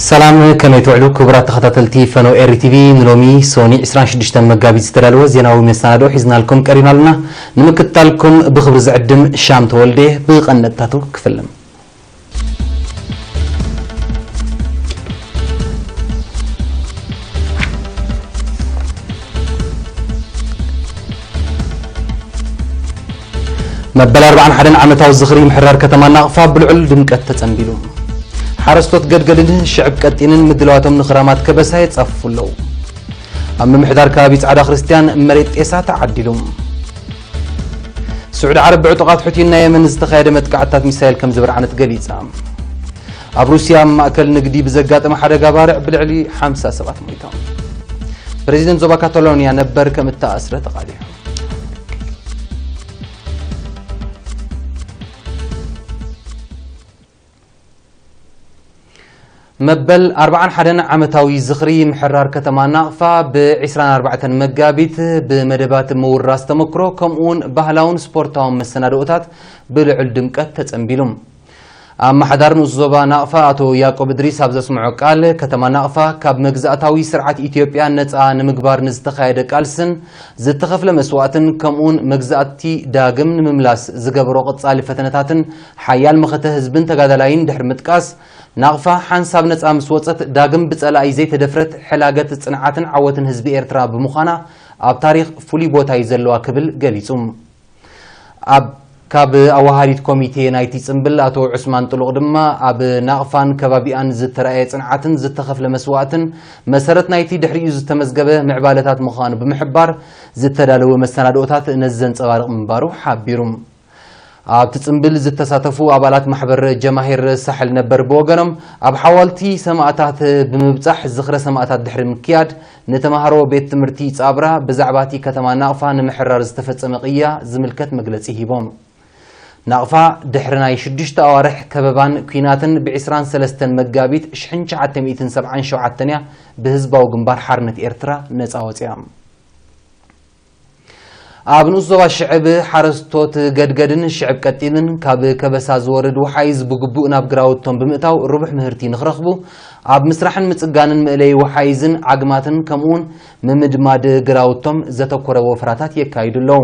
ሰላም፣ ከመይ ትውዕሉ ክቡራት ተኸታተልቲ ፈኖ ኤሪ ቲቪ? ንሎሚ ሶኒ ዕስራን ሽዱሽተን መጋቢት ዝተዳለወ ዜናዊ መሰናድኦ ሒዝናልኩም ቀሪብና ኣለና። ንምክትታልኩም ብኽብሪ ዝዕድም ሻም ተወልደ። ብቐንደታቱ ክፍልም። መበል ኣርባዓን ሓደን ዓመታዊ ዝኽሪ ምሕራር ከተማ ናቕፋ ብልዑል ድምቀት ተጸንቢሉ። ሓረስቶት ገድገድን ሽዕብ ቀጢንን ምድላዋቶም ንኽራማት ከበሳ የጻፍፉ ኣለዉ። ኣብ ምምሕዳር ከባቢ ጻዕዳ ክርስቲያን መሬት ጤሳ ተዓዲሉ። ስዑዲ ዓረብ ብዕጡቓት ሑቲ ናይ የመን ዝተኻየደ መጥቃዕትታት ሚሳይል ከም ዝበርዓነት ገሊጻ። ኣብ ሩስያ ኣብ ማእከል ንግዲ ብዘጋጠመ ሓደጋ ባርዕ ብልዕሊ ሓምሳ ሰባት ሞይቶም። ፕሬዚደንት ዞባ ካታሎኒያ ነበር ከም እተኣስረ ተቓሊዑ። መበል ኣርባዓን ሓደን ዓመታዊ ዝኽሪ ምሕራር ከተማ ናቕፋ ብ ዕስራን ኣርባዕተን መጋቢት ብመደባት ምውራስ ተመክሮ ከምኡውን ባህላውን ስፖርታውን መሰናድኦታት ብልዑል ድምቀት ተጸንቢሉ። ኣመሓዳሪ ንኡስ ዞባ ናቕፋ ኣቶ ያዕቆብ እድሪስ ኣብ ዘስምዖ ቃል፣ ከተማ ናቕፋ ካብ መግዛእታዊ ስርዓት ኢትዮጵያ ነጻ ንምግባር ንዝተኻየደ ቃልስን ዝተኸፍለ መስዋእትን ከምኡውን መግዛእቲ ዳግም ንምምላስ ዝገበሮ ቀጻሊ ፈተነታትን ሓያል መኸተ ህዝብን ተጋዳላይን ድሕሪ ምጥቃስ፣ ናቕፋ ሓንሳብ ነጻ ምስ ወጸት ዳግም ብጸላኢ ዘይተደፍረት ሕላገት ጽንዓትን ዓወትን ህዝቢ ኤርትራ ብምዃና ኣብ ታሪኽ ፍሉይ ቦታ እዩ ዘለዋ ክብል ገሊጹ። ኣብ ካብ ኣዋሃዲት ኮሚቴ ናይቲ ጽምብል ኣቶ ዑስማን ጥሉቕ ድማ ኣብ ናቕፋን ከባቢኣን ዝተራእየ ጽንዓትን ዝተኸፍለ መስዋእትን መሰረት ናይቲ ድሕሪኡ ዝተመዝገበ ምዕባለታት ምዃኑ ብምሕባር ዝተዳለወ መሰናድኦታት ነዚ ዘንጸባርቕ ምንባሩ ሓቢሩ። ኣብቲ ጽምብል ዝተሳተፉ ኣባላት ማሕበር ጀማሂር ሳሕል ነበር ብወገኖም ኣብ ሓወልቲ ሰማእታት ብምብጻሕ ዝኽረ ሰማእታት ድሕሪ ምክያድ ንተማሃሮ ቤት ትምህርቲ ጻብራ ብዛዕባ እቲ ከተማ ናቕፋ ንምሕራር ዝተፈጸመ ቅያ ዝምልከት መግለጺ ሂቦም። ናቕፋ ድሕሪ ናይ ሽዱሽተ ኣዋርሕ ከበባን ኲናትን ብ ዕስራን ሰለስተን መጋቢት ሽሕን ትሽዓተ ሚእትን ሰብዓን ሸውዓተን እያ ብህዝባዊ ግንባር ሓርነት ኤርትራ ነጻ ወጺኣ። ኣብ ንኡስ ዞባ ሽዕብ ሓረስቶት ገድገድን ሽዕብ ቀጢንን ካብ ከበሳ ዝወርድ ወሓይዝ ብግቡእ ናብ ግራውቶም ብምእታው ርቡሕ ምህርቲ ንኽረኽቡ ኣብ ምስራሕን ምጽጋንን መእለዪ ወሓይዝን ዓግማትን ከምኡውን ምምድማድ ግራውቶም ዘተኮረ ወፈራታት የካይዱ ኣለዉ።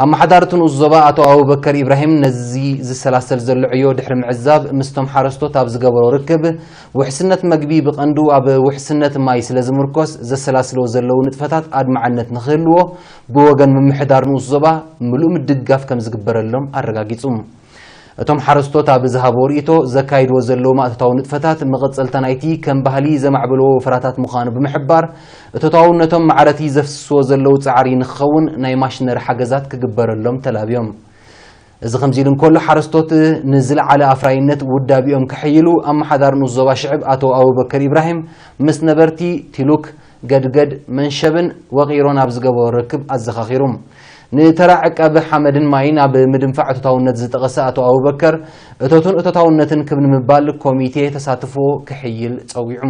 ኣመሓዳሪ እቲ ንኡስ ዞባ ኣቶ ኣቡበከር ኢብራሂም ነዚ ዝሰላሰል ዘሎ ዕዮ ድሕሪ ምዕዛብ ምስቶም ሓረስቶት ኣብ ዝገበሮ ርክብ ውሕስነት መግቢ ብቐንዱ ኣብ ውሕስነት ማይ ስለ ዝምርኮስ ዘሰላስልዎ ዘለዉ ንጥፈታት ኣድማዕነት ንኽህልዎ ብወገን ምምሕዳር ንኡስ ዞባ ምሉእ ምድግጋፍ ከም ዝግበረሎም ኣረጋጊጹ። እቶም ሓረስቶት ኣብ ዝሃብዎ ርእይቶ ዘካይድዎ ዘለዉ ማእቶታዊ ንጥፈታት መቐጸልታ ናይቲ ከም ባህሊ ዘማዕበልዎ ወፈራታት ምዃኑ ብምሕባር እቶታውነቶም ማዕረቲ ዘፍስስዎ ዘለዉ ጻዕሪ ንክኸውን ናይ ማሽነሪ ሓገዛት ክግበረሎም ተላብዮም። እዚ ከምዚ ኢሉ እንከሎ ሓረስቶት ንዝለዓለ ኣፍራይነት ውዳቢኦም ከሐይሉ ኣመሓዳሪ ንኡስ ዞባ ሽዕብ ኣቶ ኣቡበከር ኢብራሂም ምስ ነበርቲ ቲሉክ፣ ገድገድ፣ መንሸብን ወቒሮን ኣብ ዝገበሮ ርክብ ኣዘኻኺሩ። ንተራ ዕቃብ ሓመድን ማይን ኣብ ምድንፋዕ እቶታውነት ዝጠቐሰ ኣቶ ኣቡበከር እቶቱን እቶታውነትን ክብ ንምባል ኮሚቴ ተሳትፎ ክሕይል ጸዊዑ።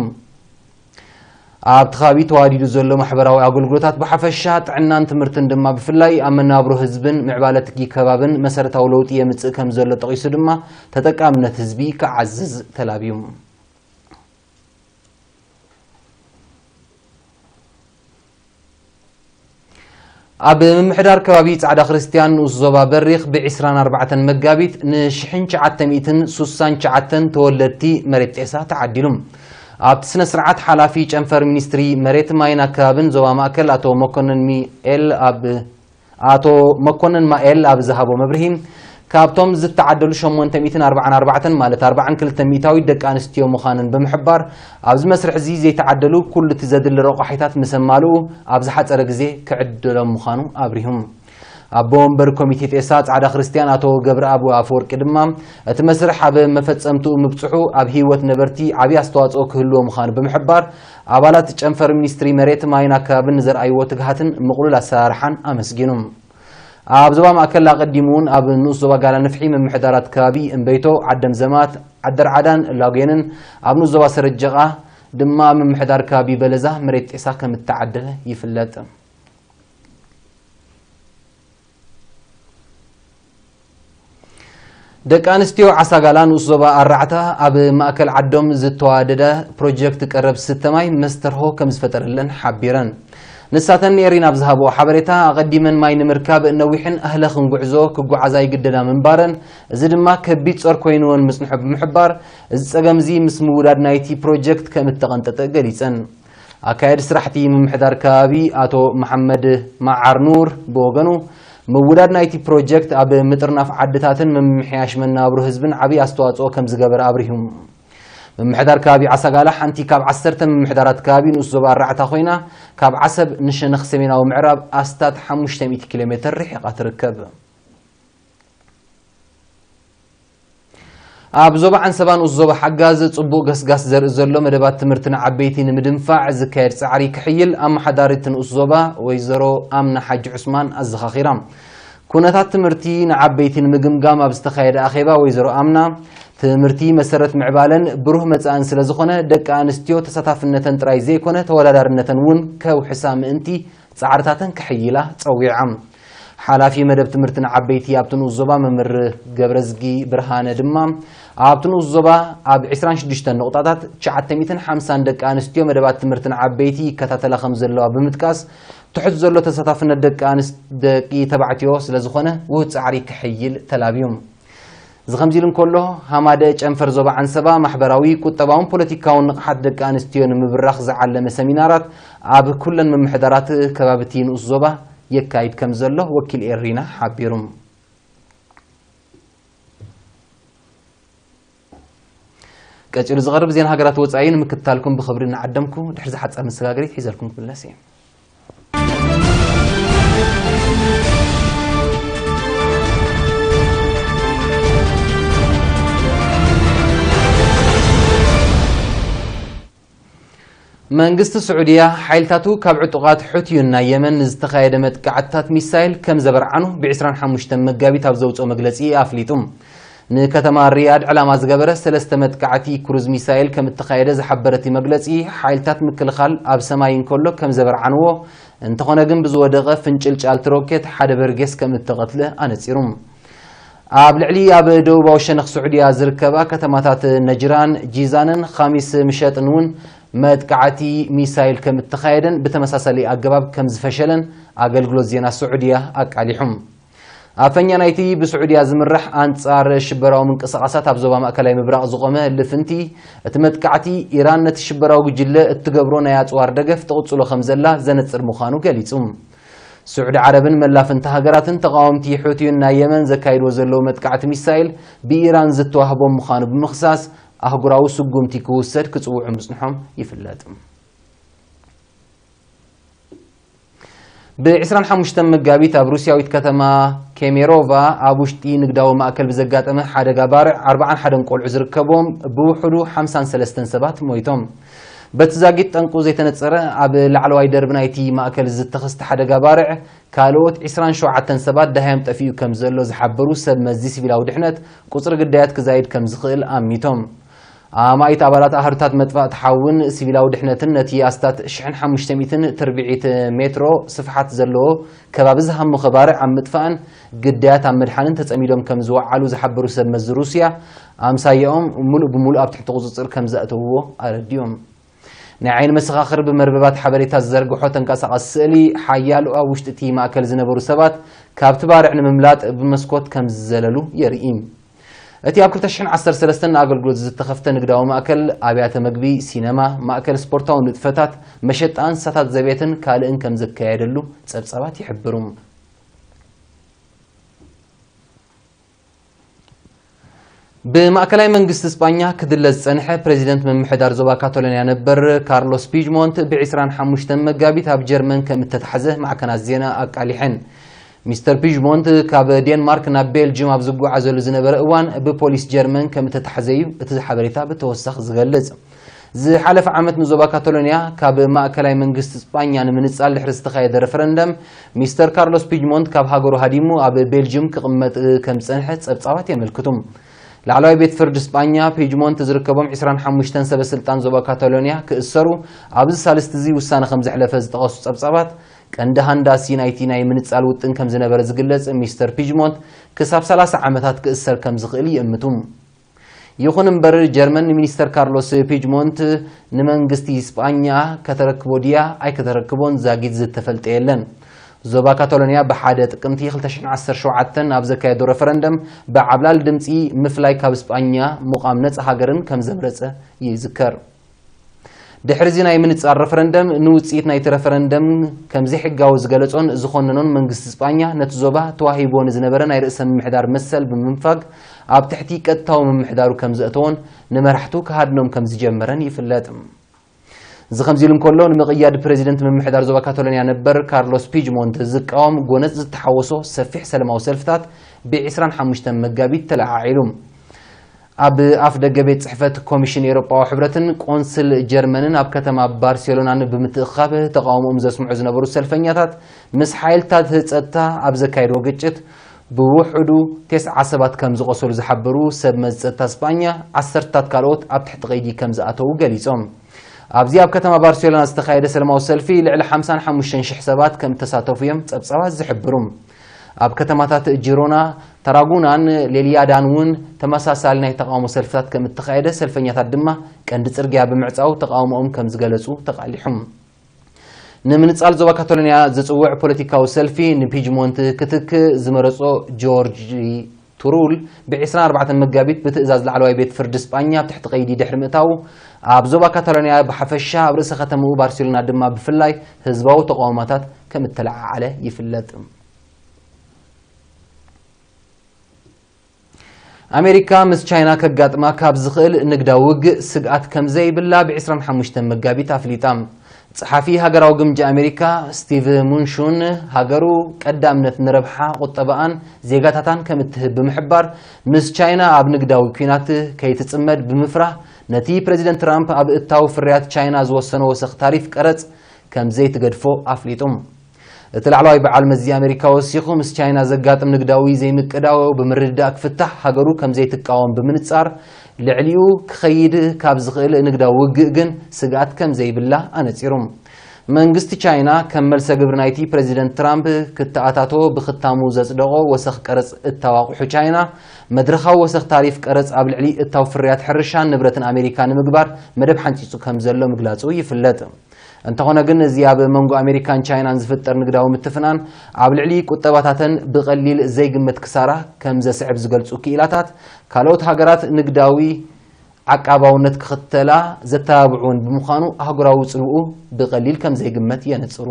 ኣብቲ ከባቢ ተዋዲዱ ዘሎ ማሕበራዊ ኣገልግሎታት ብሓፈሻ ጥዕናን ትምህርትን ድማ ብፍላይ ኣብ መነባብሮ ህዝብን ምዕባለ ትኪ ከባብን መሰረታዊ ለውጢ የምጽእ ከም ዘሎ ጠቒሱ ድማ ተጠቃምነት ህዝቢ ክዓዝዝ ተላብዩ። ኣብ ምምሕዳር ከባቢ ጻዕዳ ክርስቲያን ንኡስ ዞባ በሪኽ ብ ዕስራን ኣርባዕተን መጋቢት ን ሽሕን ትሽዓተ ሚእትን ሱሳን ትሽዓተን ተወለድቲ መሬት ጤሳ ተዓዲሉ። ኣብቲ ስነ ስርዓት ሓላፊ ጨንፈር ሚኒስትሪ መሬት ማይን ኣከባብን ዞባ ማእከል ኣቶ መኮንን ሚኤል ኣብ ኣቶ መኮንን ማኤል ኣብ ዝሃቦ መብርሂ፣ ካብቶም ዝተዓደሉ ሸሞንተ ሚእትን ኣርባዓን ኣርባዕተን ማለት ኣርባዓን ክልተ ሚእታዊት ደቂ ኣንስትዮ ምዃነን ብምሕባር፣ ኣብዚ መስርሕ እዚ ዘይተዓደሉ ኩሉ እቲ ዘድሊ ረቋሒታት ምስ ኣማልኡ ኣብ ዝሓጸረ ግዜ ክዕደሎም ምዃኑ ኣብሪሁ። ኣቦ ወንበር ኮሚቴ ጤሳ ጻዕዳ ክርስቲያን ኣቶ ገብረኣብ ኣፈወርቂ ድማ፣ እቲ መስርሕ ኣብ መፈጸምትኡ ምብጽሑ ኣብ ህይወት ነበርቲ ዓቢ ኣስተዋጽኦ ክህልዎ ምዃኑ ብምሕባር፣ ኣባላት ጨንፈር ሚኒስትሪ መሬት ማይን ኣከባብን ንዘርኣይዎ ትግሃትን ምቕሉል ኣሰራርሓን ኣመስጊኑ። ኣብ ዞባ ማእከል ኣቐዲሙ እውን ኣብ ንኡስ ዞባ ጋላ ንፍሒ ምምሕዳራት ከባቢ እምበይቶ፣ ዓደም ዘማት፣ ዓደርዓዳን ላጎንን ኣብ ንኡስ ዞባ ሰረጀቓ ድማ ምምሕዳር ከባቢ በለዛ መሬት ጤሳ ከም እተዓደለ ይፍለጥ። ደቂ ኣንስትዮ ዓሳጋላ ንኡስ ዞባ ኣራዕታ ኣብ ማእከል ዓዶም ዝተዋደደ ፕሮጀክት ቀረብ ስተ ማይ መስተርሆ ከም ዝፈጠረለን ሓቢረን። ንሳተን ንኤሪና ኣብ ዝሃብኦ ሓበሬታ፣ ኣቐዲመን ማይ ንምርካብ ነዊሕን ኣህለኽን ጉዕዞ ክጓዓዛ ይግደዳ ምንባረን፣ እዚ ድማ ከቢድ ጾር ኮይንወን ምጽንሑ ብምሕባር፣ እዚ ጸገም እዚ ምስ ምውዳድ ናይቲ ፕሮጀክት ከም እተቐንጠጠ ገሊጸን። ኣካያዲ ስራሕቲ ምምሕዳር ከባቢ ኣቶ መሓመድ መዓር ኑር ብወገኑ፣ ምውዳድ ናይቲ ፕሮጀክት ኣብ ምጥርናፍ ዓድታትን ምምሕያሽ መናብሮ ህዝብን ዓብዪ ኣስተዋፅኦ ከም ዝገበረ ኣብሪሁ። ምምሕዳር ከባቢ ዓሳጋላ ሓንቲ ካብ ዓሰርተ ምምሕዳራት ከባቢ ንኡስ ዞባ ኣራዕታ ኮይና፣ ካብ ዓሰብ ንሸነኽ ሰሜናዊ ምዕራብ ኣስታት ሓሙሽተ ሚእቲ ኪሎ ሜትር ርሒቓ ትርከብ። ኣብ ዞባ ዓንሰባ ንኡስ ዞባ ሓጋዝ ጽቡቕ ገስጋስ ዘርኢ ዘሎ መደባት ትምህርቲ ንዓበይቲ ንምድንፋዕ ዝካየድ ጻዕሪ ክሕይል ኣመሓዳሪት ንኡስ ዞባ ወይዘሮ ኣምና ሓጂ ዑስማን ኣዘኻኺራ። ኩነታት ትምህርቲ ንዓበይቲ ንምግምጋም ኣብ ዝተኻየደ ኣኼባ ወይዘሮ ኣምና፣ ትምህርቲ መሰረት ምዕባለን ብሩህ መጻእን ስለ ዝኾነ፣ ደቂ ኣንስትዮ ተሳታፍነተን ጥራይ ዘይኮነ ተወዳዳርነተን እውን ከውሕሳ ምእንቲ ጻዕርታተን ክሕይላ ጸዊዖም። ሓላፊ መደብ ትምህርቲ ንዓበይቲ ኣብቲ ንኡስ ዞባ መምህር ገብረዝጊ ብርሃነ ድማ፣ ኣብቲ ንኡስ ዞባ ኣብ ዕስራን ሽዱሽተን ንቑጣታት ትሽዓተ ሚእትን ሓምሳን ደቂ ኣንስትዮ መደባት ትምህርቲ ንዓበይቲ ይከታተላ ከም ዘለዋ ብምጥቃስ፣ ትሑት ዘሎ ተሳታፍነት ደቂ ኣንስ-፣ ደቂ ተባዕትዮ ስለ ዝኾነ ውሁድ ጻዕሪ ክሕይል ተላብዩ። እዚ ከምዚ ኢሉ እንከሎ፣ ሃማደ ጨንፈር ዞባ ዓንሰባ ማሕበራዊ፣ ቁጠባውን ፖለቲካውን ንቕሓት ደቂ ኣንስትዮ ንምብራኽ ዝዓለመ ሰሚናራት ኣብ ኩለን ምምሕዳራት ከባቢቲ ንኡስ ዞባ የካይድ ከም ዘሎ ወኪል ኤሪና ሓቢሩ። ቀጺሉ ዝቐርብ ዜና ሃገራት ወጻኢ ንምክትታልኩም ብኽብሪ እናዓደምኩ፣ ድሕሪ ዝሓጸር መሰጋገሪት ሒዘልኩም ክምለስ እየ። መንግስቲ ስዑድያ ሓይልታቱ ካብ ዕጡቓት ሑቲዩን ናይ የመን ንዝተኻየደ መጥቃዕትታት ሚሳይል ከም ዘበርዓኑ ብ ዕስራን ሓሙሽተን መጋቢት ኣብ ዘውፅኦ መግለፂ ኣፍሊጡ። ንከተማ ሪያድ ዕላማ ዝገበረ ሰለስተ መጥቃዕቲ ክሩዝ ሚሳይል ከም እተኻየደ ዝሓበረ እቲ መግለፂ፣ ሓይልታት ምክልኻል ኣብ ሰማይ እንከሎ ከም ዘበርዓንዎ፣ እንተኾነ ግን ብዝወደቐ ፍንጭልጫልቲ ሮኬት ሓደ በርጌስ ከም እተቐትለ ኣነፂሩ። ኣብ ልዕሊ ኣብ ደቡባዊ ሸነኽ ስዑድያ ዝርከባ ከተማታት ነጅራን ጂዛንን ኻሚስ ምሸጥን እውን መጥቃዕቲ ሚሳይል ከም እተኻየደን ብተመሳሳሊ ኣገባብ ከም ዝፈሸለን ኣገልግሎት ዜና ስዑድያ ኣቃሊሑ። ኣፈኛ ናይቲ ብስዑድያ ዝምራሕ ኣንጻር ሽበራዊ ምንቅስቓሳት ኣብ ዞባ ማእከላይ ምብራቕ ዝቖመ ልፍንቲ፣ እቲ መጥቃዕቲ ኢራን ነቲ ሽበራዊ ጉጅለ እትገብሮ ናይ ኣጽዋር ደገፍ ትቕጽሎ ከም ዘላ ዘነጽር ምዃኑ ገሊጹ። ስዑዲ ዓረብን መላፍንቲ ሃገራትን ተቓወምቲ ሑቲዩን ናይ የመን ዘካይድዎ ዘለዉ መጥቃዕቲ ሚሳይል ብኢራን ዝተዋህቦም ምዃኑ ብምኽሳስ፣ ኣህጉራዊ ስጉምቲ ክውሰድ ክጽውዑ ምጽንሖም ይፍለጥ። ብ ዕስራን ሓሙሽተን መጋቢት ኣብ ሩስያዊት ከተማ ኬሜሮቫ ኣብ ውሽጢ ንግዳዊ ማእከል ብዘጋጠመ ሓደጋ ባርዕ ኣርባዓን ሓደን ቆልዑ ዝርከብዎም ብውሕዱ ሓምሳን ሰለስተን ሰባት ሞይቶም። በቲ ዛጊት ጠንቁ ዘይተነጸረ ኣብ ላዕለዋይ ደርቢ ናይቲ ማእከል ዝተኸስተ ሓደጋ ባርዕ ካልኦት ዕስራን ሸውዓተን ሰባት ደሃዮም ጠፊኡ ከም ዘሎ ዝሓበሩ ሰብ መዚ ሲቪላዊ ድሕነት፣ ቁጽሪ ግዳያት ክዛይድ ከም ዝኽእል ኣሚቶም። ኣማኢት ኣባላት ኣህርታት መጥፋእቲ ሓውን ሲቪላዊ ድሕነትን ነቲ ኣስታት ሽሕን ሓሙሽተ ሚእትን ትርብዒት ሜትሮ ስፍሓት ዘለዎ ከባቢ ዝሃመኸ ባርዕ ኣብ ምጥፋእን ግዳያት ኣብ ምድሓንን ተጸሚዶም ከም ዝወዓሉ ዝሓበሩ ሰብ መዚ ሩስያ፣ ኣምሳያኦም ሙሉእ ብሙሉእ ኣብ ትሕቲ ቁጽጽር ከም ዘእተውዎ ኣረዲኦም። ናይ ዓይኒ መሰኻኽር ብመርበባት ሓበሬታ ዝዘርግሖ ተንቀሳቓሲ ስእሊ፣ ሓያሎ ኣብ ውሽጢ እቲ ማእከል ዝነበሩ ሰባት ካብቲ ባርዕ ንምምላጥ ብመስኮት ከም ዝዘለሉ የርኢ። እቲ ኣብ ክልተ ሽሕን ዓሰርተ ሰለስተን ንኣገልግሎት ዝተኸፍተ ንግዳዊ ማእከል፣ ኣብያተ መግቢ፣ ሲነማ፣ ማእከል ስፖርታዊ ንጥፈታት፣ መሸጣ እንስሳታት ዘቤትን ካልእን ከም ዘካየደሉ ጸብጻባት ይሕብሩ። ብማእከላይ መንግስቲ ስጳኛ ክድለ ዝጸንሐ ፕሬዚደንት ምምሕዳር ዞባ ካታሎንያ ነበር ካርሎስ ፒጅሞንት ብ ዕስራን ሓሙሽተን መጋቢት ኣብ ጀርመን ከም እተታሕዘ ማዕከናት ዜና ኣቃሊሐን። ሚስተር ፒጅሞንት ካብ ዴንማርክ ናብ ቤልጅም ኣብ ዝጓዓዘሉ ዝነበረ እዋን ብፖሊስ ጀርመን ከም እተታሕዘ እዩ እቲ ሓበሬታ ብተወሳኺ ዝገልጽ። ዝሓለፈ ዓመት ንዞባ ካታሎንያ ካብ ማእከላይ መንግስቲ ስጳኛ ንምንጻል ድሕሪ ዝተኻየደ ረፈረንደም፣ ሚስተር ካርሎስ ፒጅሞንት ካብ ሃገሩ ሃዲሙ ኣብ ቤልጅም ክቕመጥ ከም ዝጸንሐ ጸብጻባት የመልክቱ። ላዕለዋይ ቤት ፍርዲ ስጳኛ፣ ፒጅሞንት ዝርከቦም ዕስራን ሓሙሽተን ሰበ ስልጣን ዞባ ካታሎንያ ክእሰሩ ኣብዚ ሳልስቲ እዚ ውሳነ ከም ዘሕለፈ ዝጠቐሱ ጸብጻባት፣ ቀንዲ ሃንዳሲ ናይቲ ናይ ምንጻል ውጥን ከም ዝነበረ ዝግለጽ ሚስተር ፒጅሞንት፣ ክሳብ ሰላሳ ዓመታት ክእሰር ከም ዝኽእል ይእምቱ። ይኹን እምበር፣ ጀርመን ንሚኒስተር ካርሎስ ፒጅሞንት ንመንግስቲ ስጳኛ ከተረክቦ ድያ ኣይከተረክቦን ዛጊት ዝተፈልጠ የለን። ዞባ ካታሎንያ ብሓደ ጥቅምቲ ክልተ ሽሕን ዓሰርተ ሸውዓተን ኣብ ዘካየዶ ረፈረንደም ብዓብላል ድምጺ ምፍላይ ካብ ስጳኛ ምቋም ነጻ ሃገርን ከም ዘምረጸ ይዝከር። ድሕሪ እዚ ናይ ምንጻር ረፈረንደም፣ ንውጽኢት ናይቲ ረፈረንደም ከም ዘይሕጋዊ ዝገለጾን ዝኾነኖን መንግስቲ ስጳኛ ነቲ ዞባ ተዋሂቦ ንዝነበረ ናይ ርእሰ ምምሕዳር መሰል ብምንፋግ ኣብ ትሕቲ ቀጥታዊ ምምሕዳሩ ከም ዘእተዎን ንመራሕቱ ክሃድኖም ከም ዝጀመረን ይፍለጥ። እዚ ከምዚ ኢሉ እንከሎ፣ ንምቕያድ ፕሬዚደንት ምምሕዳር ዞባ ካታሎንያ ነበር ካርሎስ ፒጅሞንት ዝቃወም ጎነጽ ዝተሓወሶ ሰፊሕ ሰለማዊ ሰልፍታት ብ ዕስራን ሓሙሽተን መጋቢት ተለዓዒሉ። ኣብ ኣፍ ደገ ቤት ጽሕፈት ኮሚሽን ኤውሮጳዊ ሕብረትን ቆንስል ጀርመንን ኣብ ከተማ ባርሴሎናን ብምትእኽኻብ ተቃውሞኦም ዘስምዑ ዝነበሩ ሰልፈኛታት፣ ምስ ሓይልታት ጸጥታ ኣብ ዘካየድዎ ግጭት ብውሑዱ ተስዓ ሰባት ከም ዝቖሰሉ ዝሓበሩ ሰብ መዚ ጸጥታ ስጳኛ፣ ዓሰርታት ካልኦት ኣብ ትሕቲ ቀይዲ ከም ዝኣተዉ ገሊጾም። ኣብዚ ኣብ ከተማ ባርሴሎና ዝተኻየደ ሰላማዊ ሰልፊ ልዕሊ ሓምሳን ሓሙሽተን ሽሕ ሰባት ከም እተሳተፉ እዮም ጸብጻባት ዝሕብሩ። ኣብ ከተማታት ጂሮና፣ ታራጉናን ሌልያዳን እውን ተመሳሳሊ ናይ ተቃውሞ ሰልፍታት ከም እተኻየደ፣ ሰልፈኛታት ድማ ቀንዲ ጽርግያ ብምዕጻው ተቃውሞኦም ከም ዝገለጹ ተቃሊሑ። ንምንጻል ዞባ ካታሎንያ ዝጽውዕ ፖለቲካዊ ሰልፊ ንፒጅሞንት ክትክእ ዝመረጾ ጆርጅ ቱሩል ብ ዕስራን ኣርባዕተን መጋቢት ብትእዛዝ ላዕለዋይ ቤት ፍርዲ ስጳኛ ኣብ ትሕቲ ቀይዲ ድሕሪ ምእታዉ፣ ኣብ ዞባ ካታሎንያ ብሓፈሻ፣ ኣብ ርእሰ ከተማኡ ባርሴሎና ድማ ብፍላይ ህዝባዊ ተቃውሞታት ከም እተለዓዓለ ይፍለጥ። ኣሜሪካ ምስ ቻይና ከጋጥማ ካብ ዝኽእል ንግዳዊ ውግእ ስግኣት ከም ዘይብላ ብ ዕስራን ሓሙሽተን መጋቢት ኣፍሊጣ። ጸሓፊ ሃገራዊ ግምጃ ኣሜሪካ ስቲቭ ሙንሹን፣ ሃገሩ ቀዳምነት ንረብሓ ቁጠባኣን ዜጋታታን ከም እትህብ ብምሕባር፣ ምስ ቻይና ኣብ ንግዳዊ ኲናት ከይትጽመድ ብምፍራህ፣ ነቲ ፕረዚደንት ትራምፕ ኣብ እታዊ ፍርያት ቻይና ዝወሰኖ ወሰኽ ታሪፍ ቀረጽ ከም ዘይትገድፎ ኣፍሊጡ። እቲ ላዕለዋይ በዓል መዚ ኣሜሪካ ወሲኹ፣ ምስ ቻይና ዘጋጥም ንግዳዊ ዘይምቅዳው ብምርድዳእ ክፍታሕ ሃገሩ ከም ዘይትቃወም ብምንጻር፣ ልዕሊኡ ክኸይድ ካብ ዝኽእል ንግዳዊ ውግእ ግን ስግኣት ከም ዘይብላ ኣነጺሩ። መንግስቲ ቻይና ከም መልሰ ግብሪ ናይቲ ፕረዚደንት ትራምፕ ክተኣታቶ ብኽታሙ ዘጽደቖ ወሰኽ ቀረጽ እታው ኣቑሑ ቻይና፣ መድረኻዊ ወሰኽ ታሪፍ ቀረጽ ኣብ ልዕሊ እታው ፍርያት ሕርሻን ንብረትን ኣሜሪካ ንምግባር መደብ ሓንጺጹ ከም ዘሎ ምግላጹ ይፍለጥ። እንተኾነ ግን፣ እዚ ኣብ መንጎ ኣሜሪካን ቻይናን ዝፍጠር ንግዳዊ ምትፍናን ኣብ ልዕሊ ቁጠባታተን ብቐሊል ዘይግመት ክሳራ ከም ዘስዕብ ዝገልጹ ክኢላታት፣ ካልኦት ሃገራት ንግዳዊ ዓቃባውነት ክኽተላ ዘተባብዑ እውን ብምዃኑ፣ ኣህጉራዊ ጽልውኡ ብቐሊል ከም ዘይግመት የነጽሩ።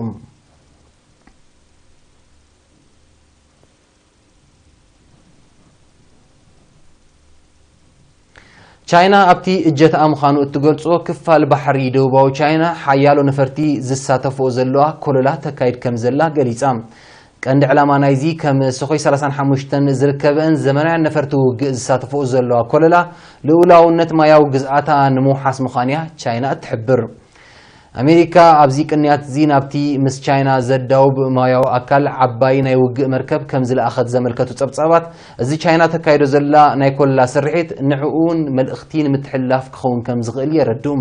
ቻይና ኣብቲ እጀታኣ ምዃኑ እትገልጾ ክፋል ባሕሪ ደቡባዊ ቻይና፣ ሓያሎ ነፈርቲ ዝሳተፍኦ ዘለዋ ኮለላ ተካይድ ከም ዘላ ገሊጻ። ቀንዲ ዕላማ ናይዚ፣ ከም ሶኾይ ሰላሳን ሓሙሽተን ዝርከበአን ዘመናውያን ነፈርቲ ውግእ ዝሳተፍኦ ዘለዋ ኮለላ፣ ልኡላውነት ማያዊ ግዝኣታ ንምውሓስ ምዃን'ያ ቻይና እትሕብር። ኣሜሪካ ኣብዚ ቅንያት እዚ ናብቲ ምስ ቻይና ዘዳውብ ማያዊ ኣካል ዓባይ ናይ ውግእ መርከብ ከም ዝለኣኸት ዘመልከቱ ጸብጻባት፣ እዚ ቻይና ተካይዶ ዘላ ናይ ኮለላ ስርሒት ንዕኡን መልእኽቲ ንምትሕልላፍ ክኸውን ከም ዝኽእል የረድኡ።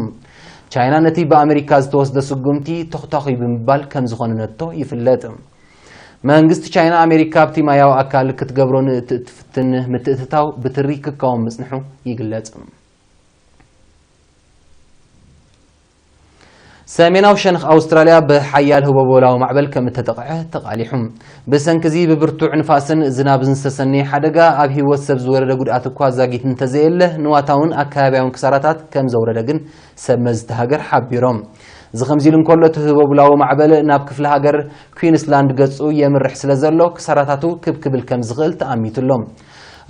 ቻይና ነቲ ብኣሜሪካ ዝተወስደ ስጉምቲ ተኹታኹይ ብምባል ከም ዝኾነነቶ ይፍለጥ። መንግስቲ ቻይና፣ ኣሜሪካ ኣብቲ ማያዊ ኣካል ክትገብሮ ንእትፍትን ምትእትታው ብትሪ ክቃወም ምጽንሑ ይግለጽ። ሰሜናዊ ሸነኽ ኣውስትራልያ ብሓያል ህቦቦላዊ ማዕበል ከም እተጠቕዐ ተቓሊሑ። ብሰንኪ እዚ ብብርቱዕ ንፋስን ዝናብን ዝተሰነየ ሓደጋ ኣብ ህይወት ሰብ ዝወረደ ጉድኣት እኳ ዛጊት እንተዘየለ፣ ንዋታውን ኣከባቢያውን ክሳራታት ከም ዘውረደ ግን ሰብ መዚ እቲ ሃገር ሓቢሮም። እዚ ከምዚ ኢሉ እንከሎ፣ እቲ ህቦብላዊ ማዕበል ናብ ክፍለ ሃገር ኩዊንስላንድ ገጹ የምርሕ ስለ ዘሎ፣ ክሳራታቱ ክብ ክብል ከም ዝኽእል ተኣሚቱ ኣሎ።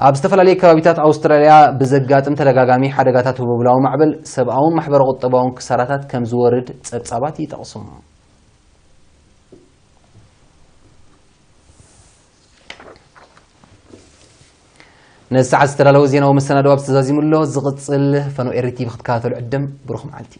ኣብ ዝተፈላለዩ ከባቢታት ኣውስትራልያ ብዘጋጥም ተደጋጋሚ ሓደጋታት ህቦብላዊ ማዕበል፣ ሰብኣውን ማሕበረ-ቁጠባውን ክሳራታት ከም ዝወርድ ጸብጻባት ይጠቕሱ። ነዚ ሰዓት ዝተዳለወ ዜናዊ መሰናድኦ ኣብዚ ተዛዚሙ ኣሎ። ዝቕጽል ፈነው ኤሪ ቲቪ ክትከታተሉ ዕድም። ብሩኽ መዓልቲ።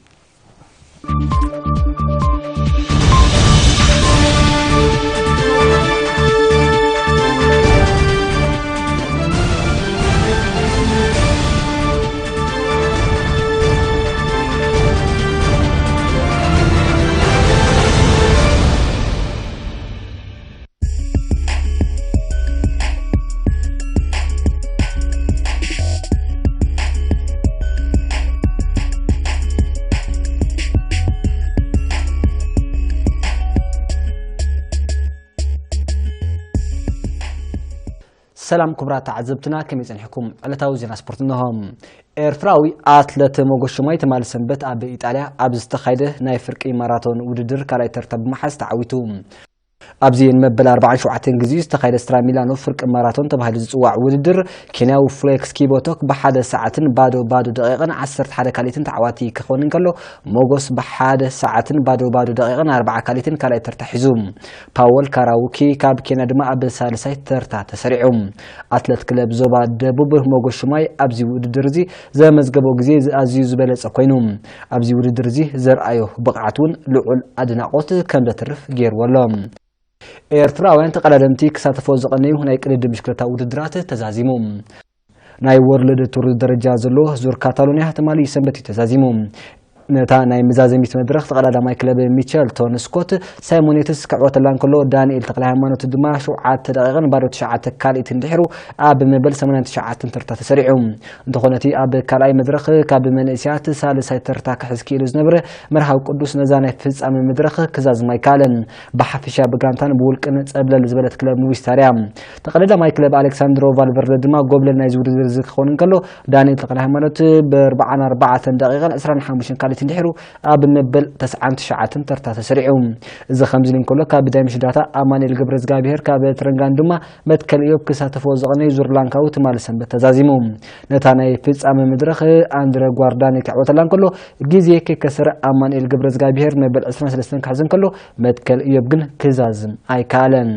ሰላም ክቡራት ተዓዘብትና፣ ከመይ ጸኒሕኩም? ዕለታዊ ዜና ስፖርት እንሆ። ኤርትራዊ ኣትለት ሞጎስ ሹማይ ትማሊ ሰንበት ኣብ ኢጣልያ ኣብ ዝተኻየደ ናይ ፍርቂ ማራቶን ውድድር ካልኣይ ተርታ ብምሓዝ ተዓዊቱ። ኣብዚ ንመበል ኣርባዓን ሸውዓተን ግዜኡ ዝተኻየደ ስትራ ሚላኖ ፍርቂ ማራቶን ተባሂሉ ዝጽዋዕ ውድድር፣ ኬንያዊ ፍሌክስ ኪቦቶክ ብሓደ ሰዓትን ባዶ ባዶ ደቂቕን ዓሰርተ ሓደ ካልኢትን ተዓዋቲ ክኸውን እንከሎ፣ ሞጎስ ብሓደ ሰዓትን ባዶ ባዶ ደቂቕን ኣርባዓ ካልኢትን ካልኣይ ተርታ ሒዙ። ፓወል ካራውኪ ካብ ኬንያ ድማ ኣብ ሳልሳይ ተርታ ተሰሪዑ። ኣትለት ክለብ ዞባ ደቡብ ሞጎስ ሹማይ ኣብዚ ውድድር እዚ ዘመዝገቦ ግዜ ኣዝዩ ዝበለጸ ኮይኑ፣ ኣብዚ ውድድር እዚ ዘርኣዮ ብቕዓት እውን ልዑል ኣድናቖት ከም ዘትርፍ ገይርዎ ኣሎ። ኤርትራውያን ተቐዳደምቲ ክሳተፎ ዝቐነዩ ናይ ቅድድም ብሽክለታ ውድድራት ተዛዚሙ። ናይ ወርልድ ቱር ደረጃ ዘለዎ ዙር ካታሎንያ ትማሊ ሰንበት እዩ ተዛዚሙ። ነታ ናይ መዛዘሚት መድረኽ ተቐዳዳማይ ክለብ ሚቸልቶን ስኮት ሳይሞን የትስ ክዕወተላ እንከሎ፣ ዳንኤል ተኽለ ሃይማኖት ድማ ሸውዓተ ደቂቕን ባዶ ትሽዓተ ካልኢትን ድሒሩ ኣብ መበል ሰማንያን ትሽዓተን ተርታ ተሰሪዑ። እንተኾነ እቲ ኣብ ካልኣይ መድረኽ ካብ መንእስያት ሳልሳይ ተርታ ክሕዝ ክኢሉ ዝነበረ መርሃዊ ቅዱስ ነዛ ናይ ፍጻመ መድረኽ ክዛዝም ኣይከኣለን። ብሓፈሻ ብጋንታን ብውልቅን ጸብለል ዝበለት ክለብ ሞቪስታር እያ። ተቐዳዳማይ ክለብ ኣሌክሳንድሮ ቫልቨርደ ድማ ጎብለል ናይዚ ውድድር እዚ ክኸውን እንከሎ፣ ዳንኤል ተኽለ ሃይማኖት ብኣርባዓን ኣርባዕተን ደቂቕን ዕስራን ሓሙሽተን ካልኢትን ድሒሩ ኣብ መበል ተስዓን ትሽዓተን ተርታ ተሰሪዑ። እዚ ከምዚ ኢሉ እንከሎ፣ ካብ ዳይምሽ ዳታ ኣማኑኤል ገብረዝጋብሄር ካብ ተረንጋን ድማ መትከል እዮብ ክሳተፎ ዝቐነዩ ዙር ላንካዊ ትማሊ ሰንበት ተዛዚሙ። ነታ ናይ ፍጻመ መድረኽ ኣንድረ ጓርዳኒ ክዕወተላ እንከሎ፣ ግዜ ከይከሰረ ኣማኑኤል ገብረዝጋብሄር መበል ዕስራን ሰለስተን ክሕዝ እንከሎ፣ መትከል እዮብ ግን ክዛዝም ኣይከኣለን።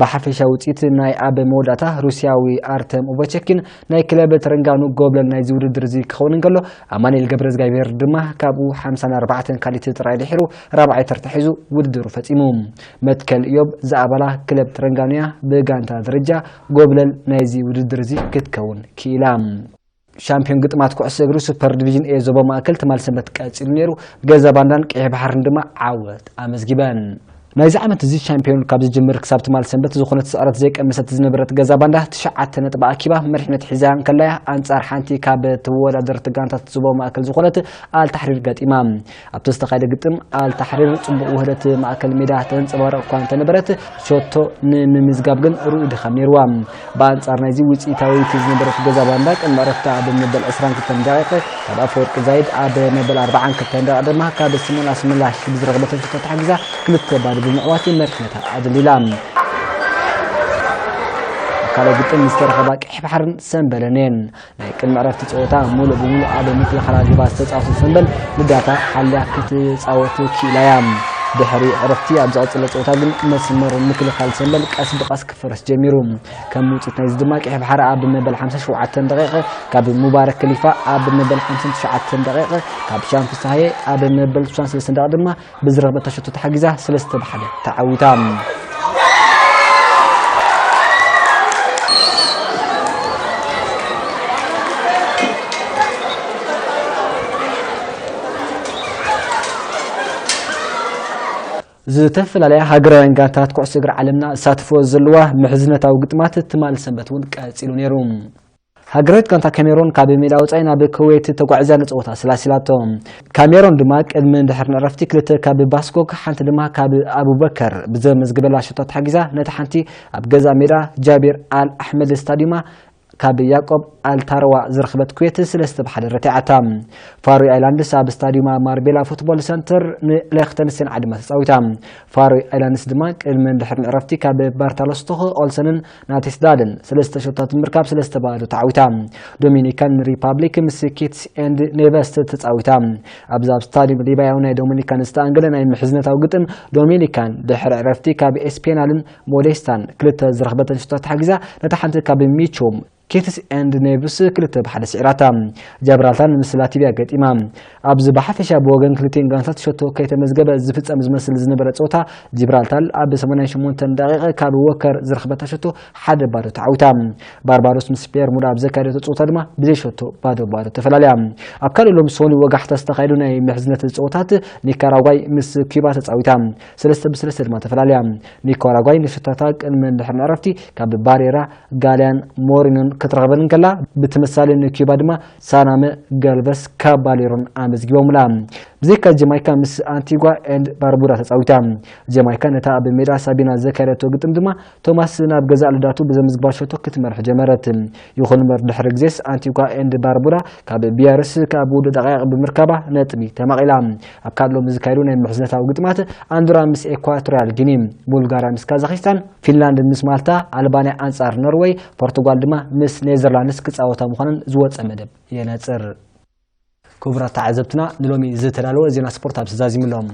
ብሓፈሻ ውጽኢት ናይ ኣብ መወዳእታ ሩስያዊ ኣርተም ኦቨቸኪን ናይ ክለብ ተረንጋኑ ጎብለል ናይዚ ውድድር እዚ ክኸውን እንከሎ፣ ኣማኑኤል ገብረዝጋብሄር ድማ ካብኡ ሓምሳን ኣርባዕተን ካልኢት ጥራይ ድሒሩ ራብዓይ ተርታ ሒዙ ውድድሩ ፈጺሙ። መትከል እዮብ ዝኣባላ ክለብ ተረንጋኑያ ብጋንታ ደረጃ ጎብለል ናይዚ ውድድር እዚ ክትከውን ክኢላ። ሻምፒዮን ግጥማት ኩዕሶ እግሪ ሱፐር ዲቪዥን ኤ ዞባ ማእከል ትማሊ ሰንበት ቀጺሉ ነይሩ። ገዛ ባንዳን ቀይሕ ባሕርን ድማ ዓወት ኣመዝጊበን። ናይዚ ዓመት እዚ ሻምፒዮን ካብ ዝጅምር ክሳብ ትማሊ ሰንበት ዝኾነት ስዕረት ዘይቀመሰት ዝነበረት ገዛ ባንዳ ትሽዓተ ነጥቢ ኣኪባ መሪሕነት ሒዛ እንከላያ፣ ኣንጻር ሓንቲ ካብ ተወዳደርቲ ጋንታት ዞባ ማእከል ዝኾነት ኣልታሕሪር ገጢማ። ኣብቲ ዝተኻየደ ግጥም ኣልታሕሪር ጽቡቕ ውህደት ማእከል ሜዳ ተንጸባርቕ እኳ እንተነበረት፣ ሸቶ ንምምዝጋብ ግን ርኡይ ድኻም ነይርዋ። ብኣንጻር ናይዚ ውጽኢታዊት ዝነበረት ገዛ ባንዳ ቅድሚ ዕረፍቲ ኣብ መበል ዕስራን ክልተን ደቂቕ ካብ ኣፈወርቂ ዛይድ፣ ኣብ መበል ኣርባዓን ክልተን ደቂቕ ድማ ካብ ስሞን ኣስመላሽ ብዝረኸበተን ሸቶ ተሓጊዛ ክልተ ባዶ ብምዕዋት መሪሕነታ ኣደሊላ። ኣብ ካልኣይ ግጥም ዝተረኸባ ቀይሕ ባሕርን ሰምበለን እየን። ናይ ቅድሚ ዕረፍቲ ጸወታ ሙሉእ ብሙሉእ ኣብ ምክልኻል ኣልባ ዝተጻወተት ሰምበል ንዳታ ሓልያ ክትጻወት ክኢላ እያ። ድሕሪ ዕረፍቲ ኣብ ዝቐጸለ ጸወታ ግን መስመር ምክልኻል ሰምበል ቀስ ብቐስ ክፈርስ ጀሚሩ። ከም ውጽኢት ናይዚ ድማ ቀይሕ ባሕሪ ኣብ መበል ሓምሳን ሸውዓተን ደቂቕ ካብ ሙባረክ ከሊፋ፣ ኣብ መበል ሓምሳን ትሽዓተን ደቂቕ ካብ ሻም ፍስሃየ፣ ኣብ መበል ስሳን ሰለስተን ደቂቕ ድማ ብዝረኸበታ ሸቶ ተሓጊዛ ሰለስተ ብ ሓደ ተዓዊታ። ዝተፈላለያ ሃገራውያን ጋንታት ኩዕሶ እግሪ ዓለምና ዝሳተፍኦ ዘለዋ ምሕዝነታዊ ግጥማት ትማሊ ሰንበት እውን ቀጺሉ ነይሩ። ሃገራዊት ጋንታ ካሜሮን ካብ ሜዳ ወጻኢ ናብ ኩዌት ተጓዒዛ ንጸወታ ኣሰላሲላቶ። ካሜሮን ድማ ቅድሚ ድሕሪ ዕረፍቲ ክልተ ካብ ባስኮክ፣ ሓንቲ ድማ ካብ ኣቡበከር ብዘመዝግበላ ሸቶ ተሓጊዛ፣ ነታ ሓንቲ ኣብ ገዛ ሜዳ ጃቢር ኣል ኣሕመድ ስታዲዩማ ካብ ያቆብ ኣልታርዋ ዝረኸበት ኩዌት ሰለስተ ብ ሓደ ረቲዓታ። ፋሮይ ኣይላንድስ ኣብ ስታዲዩማ ማርቤላ ፉትቦል ሰንተር ንሌክተንስቴን ዓዲማ ተጻዊታ። ፋሮይ ኣይላንድስ ድማ ቅድሚ ድሕሪ ዕረፍቲ ካብ ባርታሎስቶኽ ኦልሰንን ናቴስዳልን ሰለስተ ሸቶታት ብምርካብ ሰለስተ ባዶ ተዓዊታ። ዶሚኒካን ሪፓብሊክ ምስ ኪትስ ኤንድ ኔቨስ ተጻዊታ። ኣብዚ ኣብ ስታዲዩም ሊባያዊ ናይ ዶሚኒካን ዝተኣንገደ ናይ ምሕዝነታዊ ግጥም፣ ዶሚኒካን ድሕሪ ዕረፍቲ ካብ ኤስፔናልን ሞዴስታን ክልተ ዝረኽበተን ሸቶታት ሓጊዛ፣ ነታ ሓንቲ ካብ ሚቾም ኪትስ ኤንድ ኔቭስ ክልተ ብ ሓደ ስዒራታ። ጃብራልታር ምስ ላቲቪያ ገጢማ። ኣብዚ ብሓፈሻ ብወገን ክልቲኤን ጋንታት ሸቶ ከይተመዝገበ ዝፍጸም ዝመስል ዝነበረ ጸወታ፣ ጂብራልታር ኣብ ሰማንያን ሸሞንተን ደቂቕ ካብ ወከር ዝረኽበታ ሸቶ ሓደ ባዶ ተዓዊታ። ባርባዶስ ምስ ቤርሙዳ ኣብ ዘካየደቶ ጸወታ ድማ ብዘይ ሸቶ ባዶ ባዶ ተፈላለያ። ኣብ ካልእ ሎም ሶኒ ወጋሕታ ዝተኻየዱ ናይ ምሕዝነት ጸወታት፣ ኒካራጓይ ምስ ኪባ ተጻዊታ፣ ሰለስተ ብ ሰለስተ ድማ ተፈላለያ። ኒካራጓይ ንሸቶታታ ቅድመ ድሕሪ ዕረፍቲ ካብ ባሬራ፣ ጋልያን ሞሪኖን ክትረኽበን እንከላ፣ ብተመሳሳሊ ንኪባ ድማ ሳናመ፣ ገልቨስ፣ ካባሌሮን ኣመዝጊቦምላ። ብዘይካ ጀማይካ ምስ ኣንቲጓ ኤንድ ባርቡዳ ተጻዊታ። ጀማይካ ነታ ኣብ ሜዳ ሳቢና ዘካየደቶ ግጥም ድማ ቶማስ ናብ ገዛእ ልዳቱ ብዘምዝግባ ሸቶ ክትመርሕ ጀመረት። ይኹን እምበር ድሕሪ ግዜስ ኣንቲጓ ኤንድ ባርቡዳ ካብ ቢያርስ ካብ ውዱ ደቃይቕ ብምርካባ ነጥቢ ተማቒላ። ኣብ ካልእ ሎሚ ዝካየዱ ናይ ምሕዝነታዊ ግጥማት ኣንዶራ ምስ ኤኳቶሪያል ጊኒ፣ ቡልጋርያ ምስ ካዛኺስታን፣ ፊንላንድ ምስ ማልታ፣ ኣልባንያ ኣንጻር ኖርወይ፣ ፖርቱጋል ድማ ምስ ኔዘርላንድስ ክጻወታ ምዃነን ዝወጸ መደብ የነጽር። ክቡራት ተዓዘብትና ንሎሚ ዝተዳለወ ዜና ስፖርት ኣብ ተዛዚሙ ኣሎ።